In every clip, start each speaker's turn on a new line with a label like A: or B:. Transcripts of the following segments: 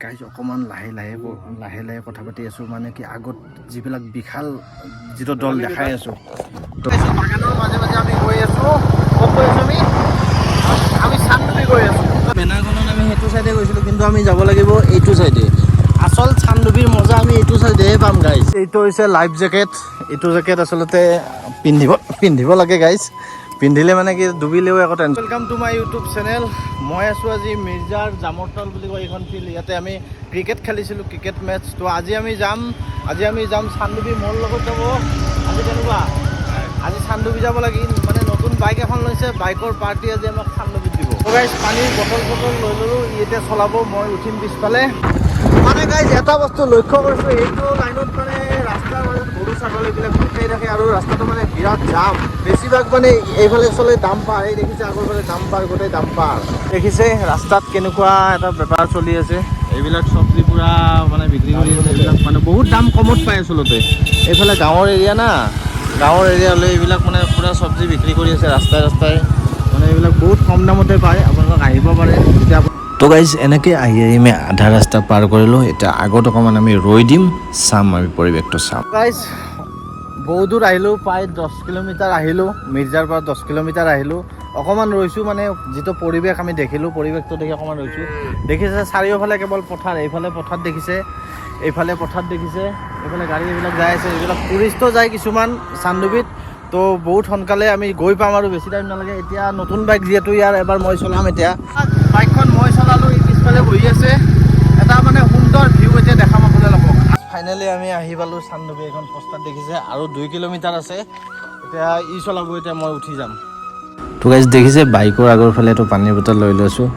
A: Guys, অকণমান লাহে লাহে লাহে লাহে কথা পাতি আছোঁ, মানে কি আগত যিবিলাক বিশাল যিটো দল দেখাই আছোঁ। বাগানৰ মাজে মাজে আমি গৈ আছোঁ। ক'ত গৈ আছোঁ আমি? আমি চান্দুবি গৈ আছোঁ। বেনাৰখনত আমি সেইটো চাইডে গৈছিলোঁ, কিন্তু আমি যাব লাগিব এইটো চাইডে। আচল চান্দুবিৰ মজা আমি এইটো চাইডেহে পাম গাইজ। এইটো হৈছে লাইফ জেকেট। এইটো জেকেট আচলতে পিন্ধিব পিন্ধিব লাগে গাইজ। পিন্ধিলে মানে কি ডুবিলেও একো tension. Welcome to my YouTube channel. মই আছোঁ আজি মিৰ্জাৰ জামৰতল বুলি কয় এইখন ফিল্ড। ইয়াতে আমি ক্ৰিকেট খেলিছিলোঁ, ক্ৰিকেট মেটচ। তো আজি আমি যাম চান্দুবি। মোৰ লগত যাব আজি। কেনেকুৱা? আজি চান্দুবি যাব লাগিল। মানে নতুন বাইক এখন লৈছে, বাইকৰ পাৰ্টি আজি আমাক চান্দুবিত দিব। গাইজ, পানীৰ বটল চটল লৈ ল'লোঁ। ই এতিয়া চলাব, মই উঠিম পিছফালে। মানে গাইজ, এটা বস্তু লক্ষ্য কৰিছোঁ, এইটো লাইনত মানে ৰাস্তাৰ মাজত গৰু ছাগলীবিলাক খাই থাকে আৰু ৰাস্তাটো মানে বিৰাট জাম বেছিভাগ। মানে এইফালে চলে ডাম্পাৰ। এই দেখিছে, আগৰ ফালে ডাম্পাৰ, গোটেই ডাম্পাৰ। দেখিছে ৰাস্তাত কেনেকুৱা এটা বেপাৰ চলি আছে। এইবিলাক চব্জি পূৰা মানে বিক্ৰী কৰি আছে। এইবিলাক মানে বহুত দাম কমত পায় আচলতে। এইফালে গাঁৱৰ এৰিয়া না, গাঁৱৰ এৰিয়া হ'লে এইবিলাক মানে পূৰা চব্জি বিক্ৰী কৰি আছে ৰাস্তাই ৰাস্তাই। মানে এইবিলাক বহুত কম দামতে পায়, আপোনালোক আহিব পাৰে তেতিয়া।
B: তো গাইজ, এনেকৈ আহি আহি আমি আধা ৰাস্তা পাৰ কৰিলোঁ। এতিয়া আগত অকণমান আমি ৰৈ দিম, চাম, আমি পৰিৱেশটো চাম।
A: গাইজ, বহুত দূৰ আহিলোঁ, প্ৰায় 10 কিলোমিটাৰ আহিলোঁ। মিৰ্জাৰ পৰা 10 কিলোমিটাৰ আহিলোঁ। অকণমান ৰৈছোঁ, মানে যিটো পৰিৱেশ আমি দেখিলোঁ, পৰিৱেশটো দেখি অকণমান ৰৈছোঁ। দেখিছে, চাৰিওফালে কেৱল পথাৰ। এইফালে পথাৰ দেখিছে, এইফালে পথাৰ দেখিছে, এইফালে গাড়ী এইবিলাক যাই আছে। এইবিলাক টুৰিষ্টো যায় কিছুমান চান্দুবিত। তো বহুত সোনকালে আমি গৈ পাম আৰু বেছি টাইম নালাগে। এতিয়া নতুন বাইক যিহেতু ইয়াৰ, এবাৰ মই চলাম। এতিয়া বাইকখন মই চলালোঁ, ই পিছফালে বহি আছে। এটা মানে সুন্দৰ ভিউ এতিয়া দেখাম আপোনালোকক। ফাইনেলি আমি আহি পালোঁ চান্দুবি। এইখন পোষ্টাৰ দেখিছে, আৰু 2 কিলোমিটাৰ আছে। এতিয়া ই চলাব, এতিয়া মই উঠি যাম।
B: তো গাইজ, দেখিছে, বাইকৰ আগৰ ফালে এইটো পানীৰ বটল লৈ লৈছোঁ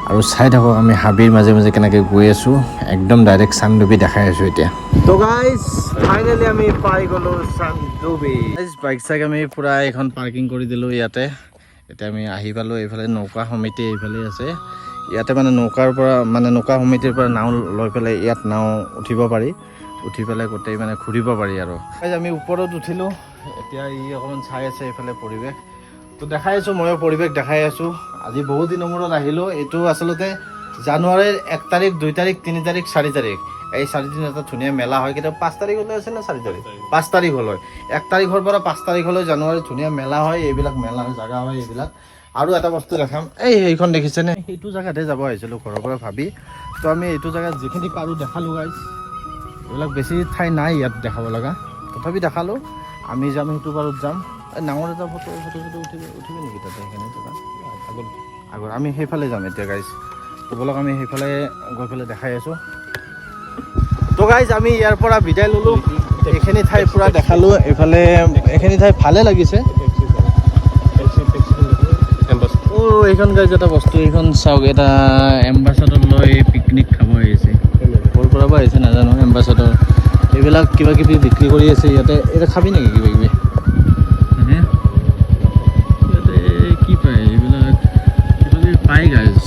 B: আৰু চাই থাকক, আমি হাবিৰ মাজে মাজে কেনেকৈ গৈ আছোঁ। একদম ডাইৰেক্ট চান্দুবি দেখাই আছোঁ এতিয়া।
A: তো গাইজ, ফাইনেলি আমি পাই গ'লো চান্দুবি। বাইক চাইক আমি পূৰা এইখন পাৰ্কিং কৰি দিলোঁ ইয়াতে। এতিয়া আমি আহি পালোঁ। এইফালে নৌকা সমিতি এইফালে আছে। ইয়াতে মানে নৌকাৰ পৰা, মানে নৌকা সমিতিৰ পৰা নাও লৈ পেলাই ইয়াত নাও উঠিব পাৰি। উঠি পেলাই গোটেই মানে ঘূৰিব পাৰি। আৰু গাইজ, আমি ওপৰত উঠিলোঁ। এতিয়া ই অকণমান চাই আছে এইফালে পৰিৱেশ। তো দেখাই আছোঁ, ময়ো পৰিৱেশ দেখাই আছোঁ। আজি বহুত দিনৰ মূৰত আহিলোঁ। এইটো আচলতে জানুৱাৰীৰ 1 তাৰিখ, 2 তাৰিখ, 3 তাৰিখ, 4 তাৰিখ, এই 4 দিন এটা ধুনীয়া মেলা হয়। কেতিয়াবা 5 তাৰিখলৈ আছে নে 4 তাৰিখ? 5 তাৰিখলৈ। 1 তাৰিখৰ পৰা 5 তাৰিখলৈ জানুৱাৰীত ধুনীয়া মেলা হয়। এইবিলাক মেলাৰ জেগা হয় এইবিলাক। আৰু এটা বস্তু দেখাম। এই সেইখন দেখিছেনে? সেইটো জেগাতে যাব আহিছিলোঁ ঘৰৰ পৰা ভাবি। তো আমি এইটো জেগাত যিখিনি পাৰোঁ দেখালোঁ গাইজ। এইবিলাক বেছি ঠাই নাই ইয়াত দেখাব লগা, তথাপি দেখালোঁ। আমি যাম, সেইটো পাৰত যাম। এই নাঙৰ এটা ফটো ফটো ফটো উঠিব উঠিবি নেকি তাতে? সেইখিনি জেগা আগত আগত আমি সেইফালে যাম এতিয়া গাইজ। তো ব'লক, আমি সেইফালে গৈ পেলাই দেখাই আছোঁ। তো গাইজ, আমি ইয়াৰ পৰা বিদায় ল'লোঁ। এইখিনি ঠাই পূৰা দেখালোঁ। এইফালে এইখিনি ঠাই ভালে লাগিছে। অ' এইখন গাইজ, এটা বস্তু এইখন চাওক। এটা এম্বাচাডৰ লৈ পিকনিক খাব আহিছে। ক'ৰ পৰা বা আহিছে নাজানো। এম্বাচাডৰ এইবিলাক কিবা কিবি বিক্ৰী কৰি আছে ইয়াতে। এতিয়া খাবি নেকি কিবা কিবি? হে, ইয়াতে কি পায়? এইবিলাক কিবা কিবি পায় গাইজ।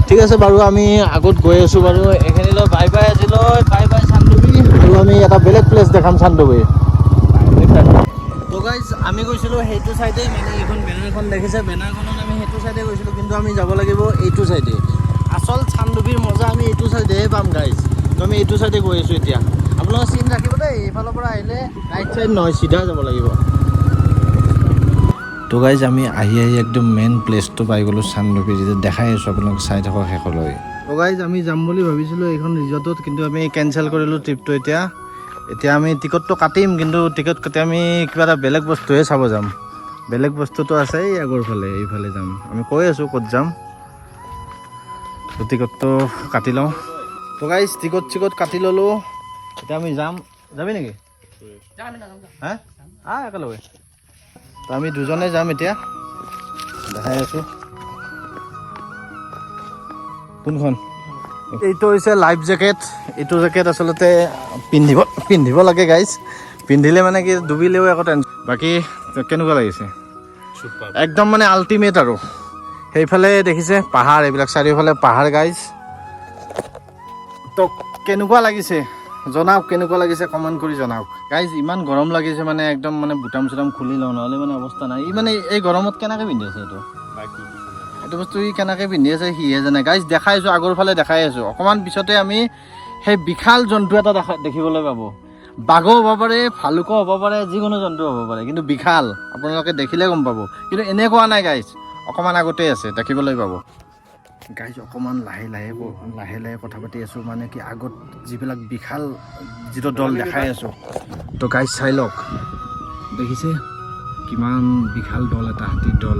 A: ঠিক আছে বাৰু, আমি আগত গৈ আছোঁ বাৰু। এইখিনিলৈ বাই বাই, আজিলৈ বাই বাই চান্দুবি। আৰু আমি এটা বেলেগ প্লেচ দেখাম চান্দুবি। তো গাইজ, আমি গৈছিলোঁ সেইটো চাইডে। মানে এইখন বেনাৰখন দেখিছে, বেনাৰখনত আমি সেইটো চাইডে গৈছিলোঁ, কিন্তু আমি যাব লাগিব এইটো চাইডে। আচল চান্দুবিৰ মজা আমি এইটো চাইডেহে পাম গাইজ। তো আমি এইটো চাইডে গৈ আছোঁ এতিয়া। আপোনালোকে চিন ৰাখিব দেই, এইফালৰ পৰা আহিলে ৰাইট চাইড নহয়, চিধা যাব লাগিব।
B: তো গাইজ, আমি আহি আহি একদম মেইন প্লেচটো পাই গ'লোঁ চান্দুবি। যেতিয়া দেখাই আছোঁ আপোনালোক, চাই থাকক শেষলৈ।
A: তো গাইজ, আমি যাম বুলি ভাবিছিলোঁ এইখন ৰিজৰ্টত, কিন্তু আমি কেঞ্চেল কৰিলোঁ ট্ৰিপটো। এতিয়া এতিয়া আমি টিকটটো কাটিম, কিন্তু টিকট কাটি আমি কিবা এটা বেলেগ বস্তুহে চাব যাম। বেলেগ বস্তুটো আছে এই আগৰ ফালে, এইফালে যাম। আমি কৈ আছোঁ ক'ত যাম। তো টিকটটো কাটি লওঁ। তো গাইজ, টিকট চিকট কাটি ল'লোঁ। এতিয়া আমি যাম। যাবি নেকি? হা, আহ একেলগে। তো আমি দুজনে যাম এতিয়া। দেখাই আছোঁ কোনখন। এইটো হৈছে লাইফ জেকেট। এইটো জেকেট আচলতে পিন্ধিব পিন্ধিব লাগে গাইজ। পিন্ধিলে মানে কি ডুবিলেও একো টেনশ্যন। বাকী কেনেকুৱা লাগিছে? একদম মানে আল্টিমেট। আৰু সেইফালে দেখিছে পাহাৰ, এইবিলাক চাৰিওফালে পাহাৰ গাইজ। তো কেনেকুৱা লাগিছে জনাওক, কেনেকুৱা লাগিছে কমেণ্ট কৰি জনাওক। গাইজ, ইমান গৰম লাগিছে, মানে একদম মানে বুটাম চুটাম খুলি লওঁ, নহ'লে মানে অৱস্থা নাই। ই মানে এই গৰমত কেনেকৈ পিন্ধি আছে এইটো? এইটো এইটো বস্তু সি কেনেকৈ পিন্ধি আছে সিহে জানে। গাইজ, দেখাই আছোঁ, আগৰ ফালে দেখাই আছোঁ। অকণমান পিছতে আমি সেই বিশাল জন্তু এটা দেখিবলৈ পাব। বাঘো হ'ব পাৰে, ভালুকো হ'ব পাৰে, যিকোনো জন্তু হ'ব পাৰে, কিন্তু বিশাল আপোনালোকে দেখিলে গম পাব। কিন্তু এনেকুৱা নাই গাইজ, অকণমান আগতেই আছে, দেখিবলৈ পাব। গাইজ, অকণমান লাহে লাহে কথা পাতি আছোঁ, মানে কি আগত যিবিলাক বিশাল যিটো দল দেখাই আছোঁ। তো গাইজ, চাই লওক, দেখিছে কিমান বিশাল দল এটা, হাতীৰ দল।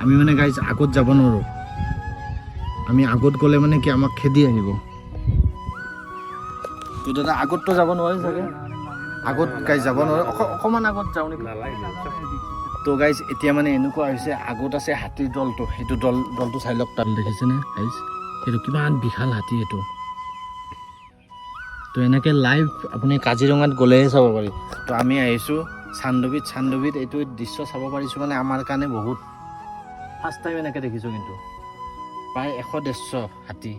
A: আমি মানে গাইজ আগত যাব নোৱাৰোঁ। আমি আগত গ'লে মানে কি আমাক খেদি আহিব। তো দাদা, আগততো যাব নোৱাৰি চাগে? আগত গাইজ যাব নোৱাৰে। অকণমান আগত যাওঁ নেকি? তো গাইজ, এতিয়া মানে এনেকুৱা হৈছে, আগত আছে হাতীৰ দলটো। সেইটো দলটো চাই লওক তাত, দেখিছেনে গাইজ? সেইটো কিমান বিশাল হাতী সেইটো। তো এনেকৈ লাইভ আপুনি কাজিৰঙাত গ'লেহে চাব পাৰি। তো আমি আহিছোঁ চান্দডুবিত। চান্দডুবিত এইটো দৃশ্য চাব পাৰিছোঁ, মানে আমাৰ কাৰণে বহুত ফাৰ্ষ্ট টাইম এনেকৈ দেখিছোঁ। কিন্তু প্ৰায় 100-150 হাতী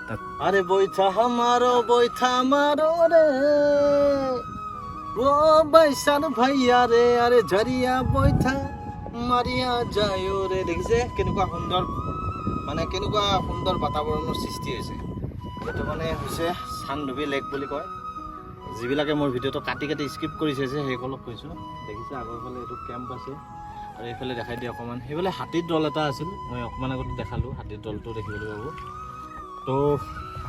A: তাত। আৰে বৈঠা হামাৰো, বৈঠা মাৰো ৰে, ও বাইচান ভাইয়া ৰে, আৰে ঝৰিয়া বৈঠা মাৰিয়া যায় ৰে। দেখিছে কেনেকুৱা সুন্দৰ, মানে কেনেকুৱা সুন্দৰ বাতাবৰণৰ সৃষ্টি হৈছে। এইটো মানে হৈছে চান্দডুবি লেক বুলি কয়। যিবিলাকে মোৰ ভিডিঅ'টো কাটি কাটি স্কিপ কৰি চাইছে, সেইসকলক কৈছোঁ। দেখিছে, আগৰ ফালে এইটো কেম্প আছে আৰু এইফালে দেখাই দিয়ে অকণমান। সেইফালে হাতীৰ দল এটা আছিল, মই অকণমান আগতে দেখালোঁ, হাতীৰ দলটো দেখিবলৈ পাব। তো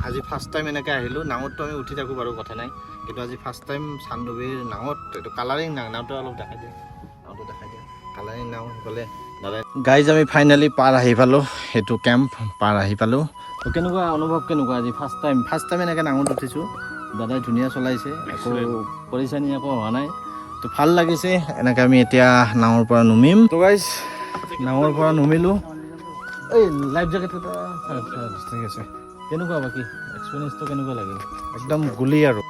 A: আজি ফাৰ্ষ্ট টাইম এনেকৈ আহিলোঁ। নাৱততো আমি উঠি থাকোঁ বাৰু, কথা নাই, কিন্তু আজি ফাৰ্ষ্ট টাইম চান্দডুবিৰ নাৱত, এইটো কালাৰিং নাও। নাওটো অলপ দেখাই দিয়ে, নাওটো দেখাই দিয়ে, কালাৰিং নাও। সেইফালে দাদাই। গাইজ, আমি ফাইনেলি পাৰ আহি পালোঁ, সেইটো কেম্প পাৰ আহি পালোঁ। তো কেনেকুৱা অনুভৱ, কেনেকুৱা? আজি ফাৰ্ষ্ট টাইম এনেকৈ নাৱত উঠিছোঁ। দাদাই ধুনীয়া চলাইছে, একো পৰিচানি একো হোৱা নাই, তো ভাল লাগিছে। এনেকৈ আমি এতিয়া নাৱৰ পৰা নুমিম। তো গাইজ, নাৱৰ পৰা নুমিলোঁ। এই লাইফ জেকেট এটা। ঠিক আছে। কেনেকুৱা বাকী এক্সপিৰিয়েঞ্চটো কেনেকুৱা লাগিল? একদম গুলি আৰু।